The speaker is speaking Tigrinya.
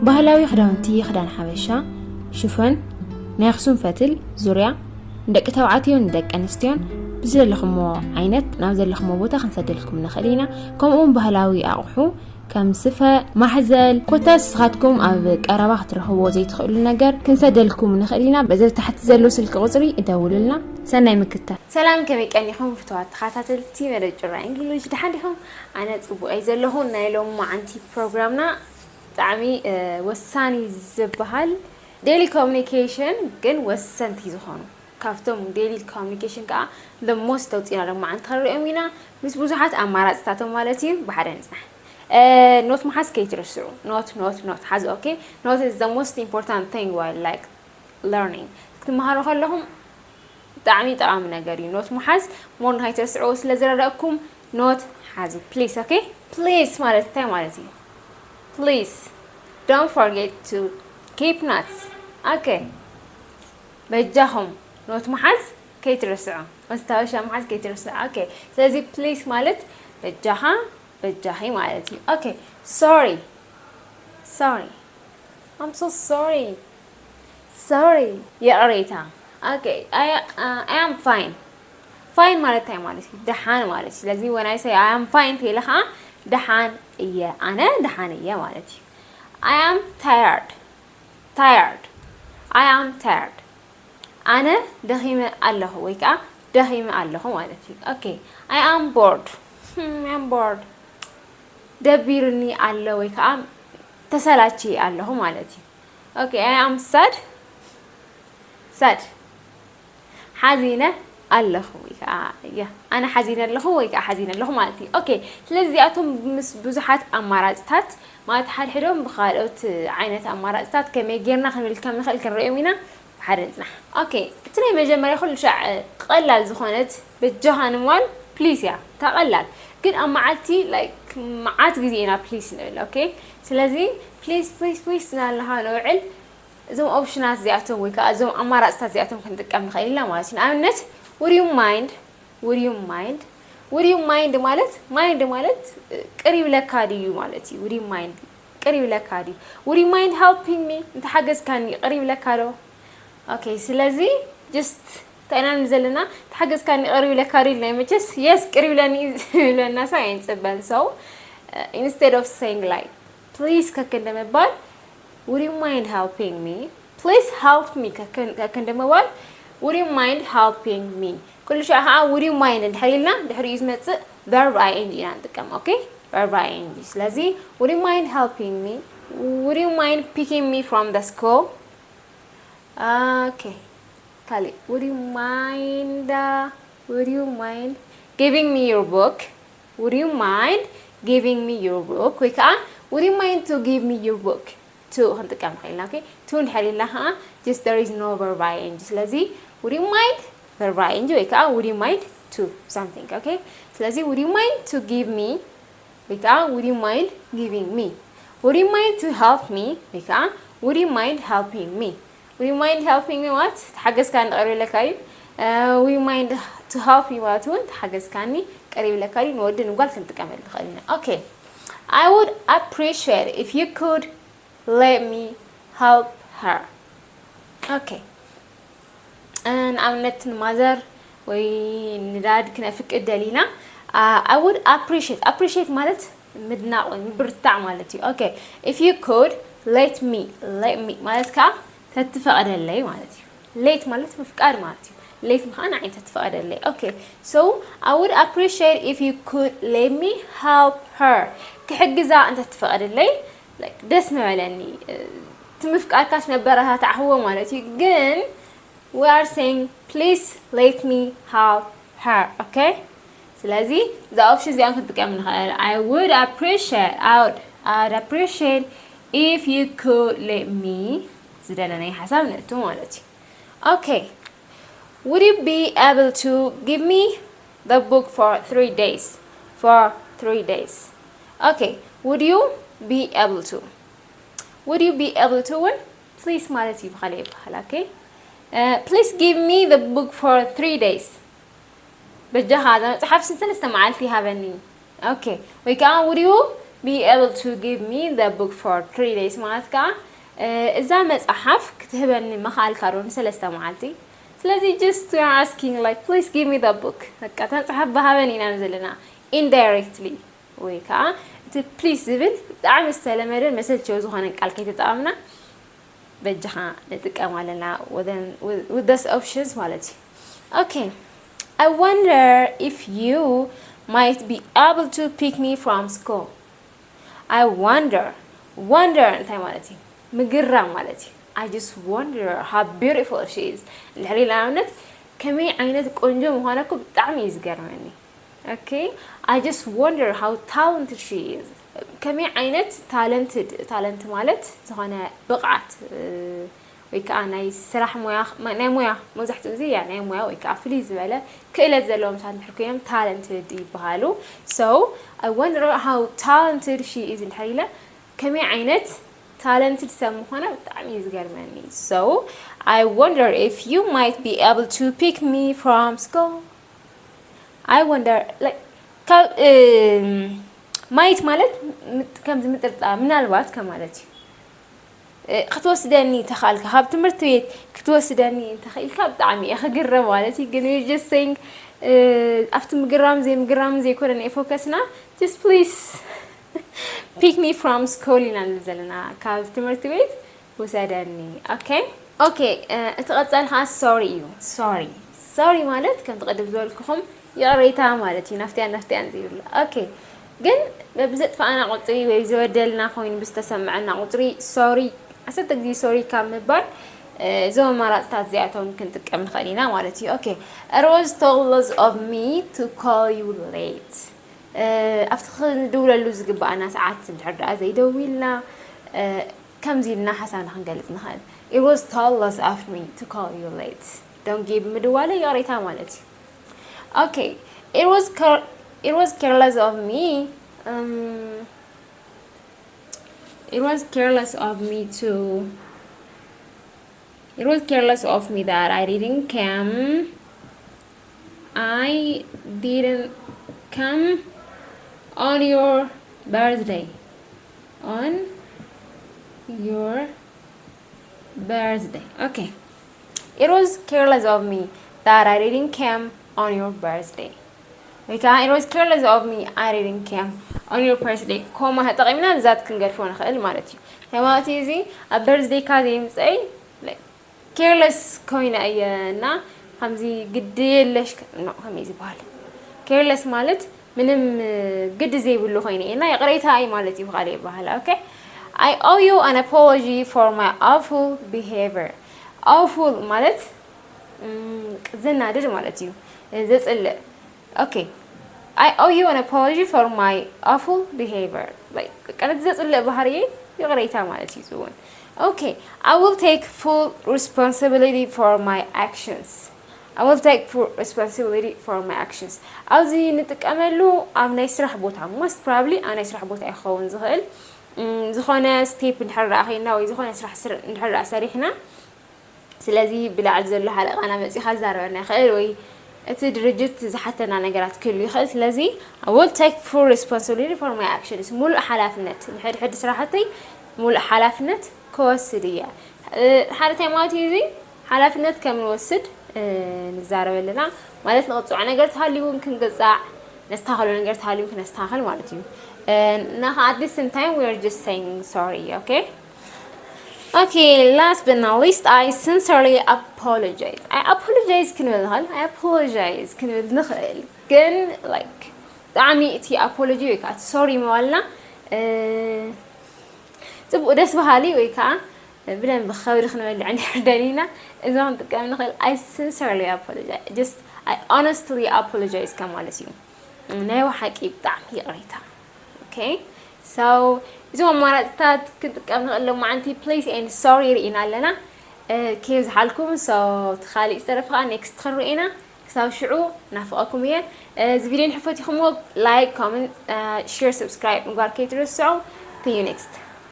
ባህላዊ ክዳውንቲ፣ ክዳን ሓበሻ፣ ሽፎን፣ ናይ ኣኽሱም ፈትል፣ ዙርያ፣ ንደቂ ተባዕትዮን ንደቂ ኣንስትዮን ብዝደለኹሞ ዓይነት ናብ ዘለኹሞ ቦታ ክንሰደልኩም ንኽእል ኢና። ከምኡውን ባህላዊ ኣቑሑ ከም ስፈ፣ ማሕዘል፣ ኮታስ ንስኻትኩም ኣብ ቀረባ ክትረኽብዎ ዘይትኽእሉ ነገር ክንሰደልኩም ንኽእል ኢና። በዚ ታሕቲ ዘሎ ስልኪ ቁፅሪ እደውሉልና። ሰናይ ምክትታል። ሰላም፣ ከመይ ቀኒኹም ፍቱዋት ተኸታተልቲ መደብ ጭራ እንግሊሽ? ደሓን ዲኹም? ኣነ ጽቡቕ እየ ዘለኹ። ናይ ሎም መዓንቲ ፕሮግራምና ብጣዕሚ እ፣ ወሳኒ ዝበሃል ዴሊ ኮሚኒኬሽን ግን ወሰንቲ ዝኾኑ ካብቶም ዴሊ ኮሚኒኬሽን ከዓ the most ተውፅኢና ሎም መዓንቲ ክንሪኦም ኢና። ምስ ብዙሓት ኣማራፅታቶም ማለት እዩ። ብሓደ ንፅናሕ። እ፣ ኖት መሓዝ ከይትርስዑ። ኖት ኖት ኖት ሓዙ። ኦኬ፣ ኖት is the most important thing while like learning። ክትመሃሩ ከለኹም ብጣዕሚ ጠቓሚ ነገር እዩ ኖት ምሓዝ። ሞር ንኸይትርስዕዎ ስለ ዝረዳእኩም ኖት ሓዙ ፕሊስ። ኦኬ፣ ፕሊስ ማለት እንታይ ማለት እዩ? Please don't forget to keep notes። ኦኬ፣ በጃኹም ኖት ምሓዝ ከይትርስዑ፣ መስታወሻ ምሓዝ ከይትርስዑ። ኦኬ፣ ስለዚ ፕሊስ ማለት በጃኻ፣ በጃኺ ማለት እዩ። ኦኬ፣ ሶሪ፣ ሶሪ፣ I'm so sorry፣ ሶሪ፣ ይቕሬታ። ኦኬ፣ I, uh, I am fine። ፋይን ማለት እንታይ ማለት እዩ? ደሓን ማለት እዩ። ስለዚ when I say I am fine ተይለ ከዓ ደሓን እየ፣ ኣነ ደሓን እየ ማለት እዩ። I am tired። Tired። I am tired። ኣነ ደኺመ ኣለኹ ወይ ከዓ ደኺመ ኣለኹ ማለት እዩ። ኦኬ፣ I am bored። Hmm, I am bored። ደቢሩኒ ኣሎ ወይ ከዓ ተሰላችየ ኣለኹ ማለት እዩ። ኦኬ፣ I am sad። ሳድ። ሓዚነ ኣለኹ ወይ ከዓ፣ ያ፣ ኣነ ሓዚነ ኣለኹ ወይ ከዓ ሓዚነ ኣለኹ ማለት እዩ። ኦኬ፣ ስለዚ እዚኣቶም ምስ ብዙሓት ኣማራፅታት ማለት ሓድሕዶም ብኻልኦት ዓይነት ኣማራፅታት ከመይ ጌርና ክንብል ከም ንኽእል ክንሪኦም ኢና። ብሓደ ንፅናሕ። ኦኬ፣ እቲ ናይ መጀመርያ ኩሉ ሻዕ ቀላል ዝኾነት በጃኻ ንምባል ፕሊስ እያ። እታ ቀላል ግን ኣብ መዓልቲ ላይክ መዓት ግዜ ኢና ፕሊስ ንብል። ኦኬ፣ ስለዚ ፕሊስ ፕሊስ ፕሊስ እናበልና ነውዕል። እዞም ኦፕሽናት እዚኣቶም ወይ ከዓ እዞም ኣማራፅታት እዚኣቶም ክንጥቀም ንኽእል ኢና ማለት እዩ። ንኣብነት፣ would you mind? Would you mind? Would you mind ማለት፣ ማይንድ ማለት እ፣ ቅር ይብለካ ድዩ ማለት እዩ። Would you mind? ቅር ይብለካ ድዩ? Would you mind helping me? እንተሓገዝካኒ ቅር ይብለካ ዶ? ኦኬ፣ ስለዚ ጀስት እንታይ ኢና ንብል ዘለና? እንተሓገዝካኒ ቅር ይብለካ ድዩ ኢልና እዩ። መቸስ የስ ቅር ይብለኒ እዩ ዝብለና ሰብ ኣይንፅበን። So instead of saying like ፕሊስ ከክንደ ምባል፣ would you mind helping me? Please help me ከክን- ከክንደ ምባል፣ would you mind helping me? ኩሉ ሻዕ ከዓ would you mind እንድሕር ኢልና ድሕሪኡ ዝመፅእ ቨርብ I N G ኢና ንጥቀም። ኦኬ፣ ቨርብ I N G። ስለዚ would you mind helping me? Would you mind picking me from the school? ኦኬ፣ ካሊእ would you mind uh, would you mind giving me your book? Would you mind giving me your book? ወይ ከዓ would you mind to give me your book? To ክንጥቀም ንኽእል ኢና። ኦኬ፣ to እንድሕር ኢልና ከዓ just there is no verb I N G። ስለዚ would you mind verb I N G ወይ ከዓ would you mind to something። ኦኬ፣ ስለዚ would you mind to give me ወይ ከዓ would you mind giving me? Would you mind to help me? ወይ ከዓ would you mind helping me? Would you mind helping me ማለት ተሓገዝካኒ ቅር ይብለካ እዩ። Uh, would you mind to help me ማለት እውን ተሓገዝካኒ ቅር ይብለካ እዩ። ንወዲ ንጓል ክንጥቀመሉ ንኽእል ኢና። ኦኬ፣ I would appreciate if you could let me help her። ኦኬ፣ ንኣብነት ንማዘር ወይ ንዳድ ክነፍቅድ ደሊና፣ I would appreciate። ኣፕሪሺየት ማለት ምድናቕ ወይ ምብርታዕ ማለት እዩ። ኦኬ፣ if you could let me፣ let me ማለት ከዓ ተትፈቕደለይ ማለት እዩ። ሌት ማለት ምፍቃድ ማለት እዩ። ሌት ከዓ ንዓይ ተትፈቕደለይ። ኦኬ፣ so I would appreciate if you could let me help her። ክሕግዛ እንተትፈቕድለይ ደስ ምበለኒ። እቲ ምፍቃድካስ መበረታታዕኽዎ ማለት እዩ። ግን we are saying please let me help her። ኦኬ፣ ስለዚ እዛ ኦፕሽን እዚኣ ክንጥቀም ንኽእል። I would appreciate, I would, I would appreciate if you could let me ዝደለናይ ሓሳብ ነእቱ ማለት እዩ። ኦኬ፣ would you be able to give me the book for three days? For three days. ኦኬ፣ would you be able to? Would you be able to እውን ፕሊስ ማለት እዩ ብኻልእ ይበሃል። ኦኬ፣ please give me the book for three days። በጃኻ እዛ መፅሓፍ ስን ሰለስተ መዓልቲ ሃበኒ። ኦኬ፣ ወይ ከዓ would you be able to give me the book for three days ማለት ከዓ እዛ መፅሓፍ ክትህበኒ መኽኣልካ ዶ ንሰለስተ መዓልቲ? ስለዚ just we are asking like please give me the book በቃ እታ መፅሓፍ ብሃበኒ ኢና ዘለና indirectly ወይ ከዓ እቲ please ዝብል ብጣዕሚ ዝተለመደን መሰልቸዊ ዝኾነን ቃል ከይተጠቐምና በጃኻ ንጥቀም ኣለና with those options ማለት እዩ። Okay, I wonder if you might be able to pick me from school. I wonder. Wonder እንታይ ማለት እዩ? ምግራ ማለት እዩ። I just wonder how beautiful she is. እንድሕሪ ንኣብነት ከመይ ዓይነት ቆንጆ ምዃና እኮ ብጣዕሚ እዩ ዝገርመኒ። Okay, I just wonder how talented she is. ከመይ ዓይነት talented፣ talent ማለት ዝኾነ ብቕዓት ወይ ከዓ ናይ ስራሕ ሞያ፣ ናይ ሞያ መብዛሕትኡ ግዜ ያ ናይ ሞያ ወይ ከዓ ፍልይ ዝበለ ክእለት ዘለዎም ሰባት እንድሕር ኮይኖም talented ይበሃሉ። So I wonder how talented she is እንድሕር ኢለ ከመይ ዓይነት talented ሰብ ምዃና ብጣዕሚ እዩ ዝገርመኒ። So I wonder if you might be able to pick me from school. I wonder like ካብ might ማለት ከምዚ ምጥርጣር ምናልባት ከማለት እዩ። ክትወስደኒ ተኻልካ ካብ ትምህርቲ ቤት ክትወስደኒ እንተኽኢልካ ብጣዕሚ እየ ክግረም ማለት እዩ። ግን just saying ኣብቲ ምግራም ዘይምግራም ዘይኮነ ናይ focus ና just please pick me from school ኢና ንብል ዘለና ካብ ትምህርቲ ቤት ውሰደኒ። Okay, okay. እቲ ቀፃሊ ከዓ sorry እዩ። Sorry, sorry ማለት ከምቲ ቅድም ዝበልኩኹም ይቕሬታ ማለት እዩ። ናፍትያን ናፍትያን ዘይብሉ። Okay, ግን በብዘጥፋእና ቁፅሪ ወይ ዝበደልና ኮይኑ ብዝተሰምዐና ቁፅሪ sorry ዓሰርተ ግዜ sorry ካብ ምባል እዞም ኣማራፅታት እዚኣቶም ክንጥቀም ንኽእል ኢና ማለት እዩ። Okay, it was thoughtless of me to call you late. ኣብቲ ክንድውለሉ ዝግባኣና ሰዓት እንድሕር ደኣ ዘይደዊልና ከምዚ ኢልና ሓሳብና ክንገልፅ ንኽእል። It was thoughtless of me to call you late. ደንጉየ ብምድዋለ ይቕሬታ ማለት እዩ። Okay, it was it was careless of me. Um, it was careless of me to it was careless of me that I didn't come I didn't come on your birthday. On your birthday. Okay. It was careless of me that I didn't come on your birthday. Okay, it was careless of me I didn't come on your birthday. ኮማ ተጠቂምና ንዛት ክንገድፎ ንኽእል ማለት እዩ። እንታይ ማለት እዩ እዚ? ኣብ birthday ካ ዘይምፀይ careless ኮይነ እየ እና ከምዚ ግዲ የለሽ ነው ከመይ ዝበሃል careless ማለት ምንም ግዲ ዘይብሉ ኮይነ እየ እና ይቕሬታ እዩ ማለት እዩ ብኻሊእ ይበሃል። Okay, I owe you an apology for my awful behavior. Awful ማለት ዘናድድ ማለት እዩ፣ ዘፅልእ። Okay, I owe you an apology for my awful behavior. Like ቀነቲ ዘፅልእ ባህርየ ይቕሬታ ማለት እዩ ዝውን። Okay, I will take full responsibility for my actions. I will take full responsibility for my actions. ኣብዚ ንጥቀመሉ ኣብ ናይ ስራሕ ቦታ most probably ኣብ ናይ ስራሕ ቦታ ይኸውን ዝኽእል ዝኾነ step እንድሕር ደኣ ኮይና ወይ ዝኾነ ስራሕ እንድሕር ደኣ ሰሪሕና ስለዚ ብላዕሊ ዘሎ ሓለቓና መፂኡ ከዛረበና ይኽእል ወይ እቲ ድርጅት ዝሓተና ነገራት ክህሉ ይኽእል። ስለዚ I will take full responsibility for my actions. ሙሉእ ሓላፍነት ንሕድሕድ ስራሕተይ ሙሉእ ሓላፍነት ክወስድ እየ። ሓደ እንታይ ማለት እዩ እዚ ሓላፍነት ከም ንወስድ ንዛረብ ኣለና ማለት ንቕፅዖ ነገር ተሃልዩ እውን ክንግፃዕ ነስተኻኸሎ ነገር ተሃልዩ ክነስተኻኸል ማለት እዩ። እና ከዓ at the same time we are just saying sorry. Okay, okay, last but not least, I sincerely apologize. I apologize ክንብል ንኽእል። I apologize ክንብል ንኽእል ግን like ብጣዕሚ እቲ apology ወይ ከዓ sorry ምባልና ፅቡቅ ደስ በሃሊ ወይ ከዓ ብደንብ ከብሪ ክንበልዕ ንሕደል ኢና። እዚ ክንጥቀም ንኽእል። I sincerely apologize, just I honestly apologize ከማለት እዩ። ናይ ብሓቂ ብጣዕሚ ይቕሬታ። Okay, so እዞም ኣማራፅታት ክንጥቀም ንኽእል ሎማዓንቲ please and sorry ርኢና ኣለና። ከይብዝሓልኩም። So እቲ ካሊእ ዝተረፈ ከዓ next ክንርኢ ኢና። ክሳብ ሽዑ ናፍቐኩም እየ። እዚ ቪድዮ ንሕፈቲኹምዎ like, comment, share, subscribe ምግባር ከይትረስዑ። See you next.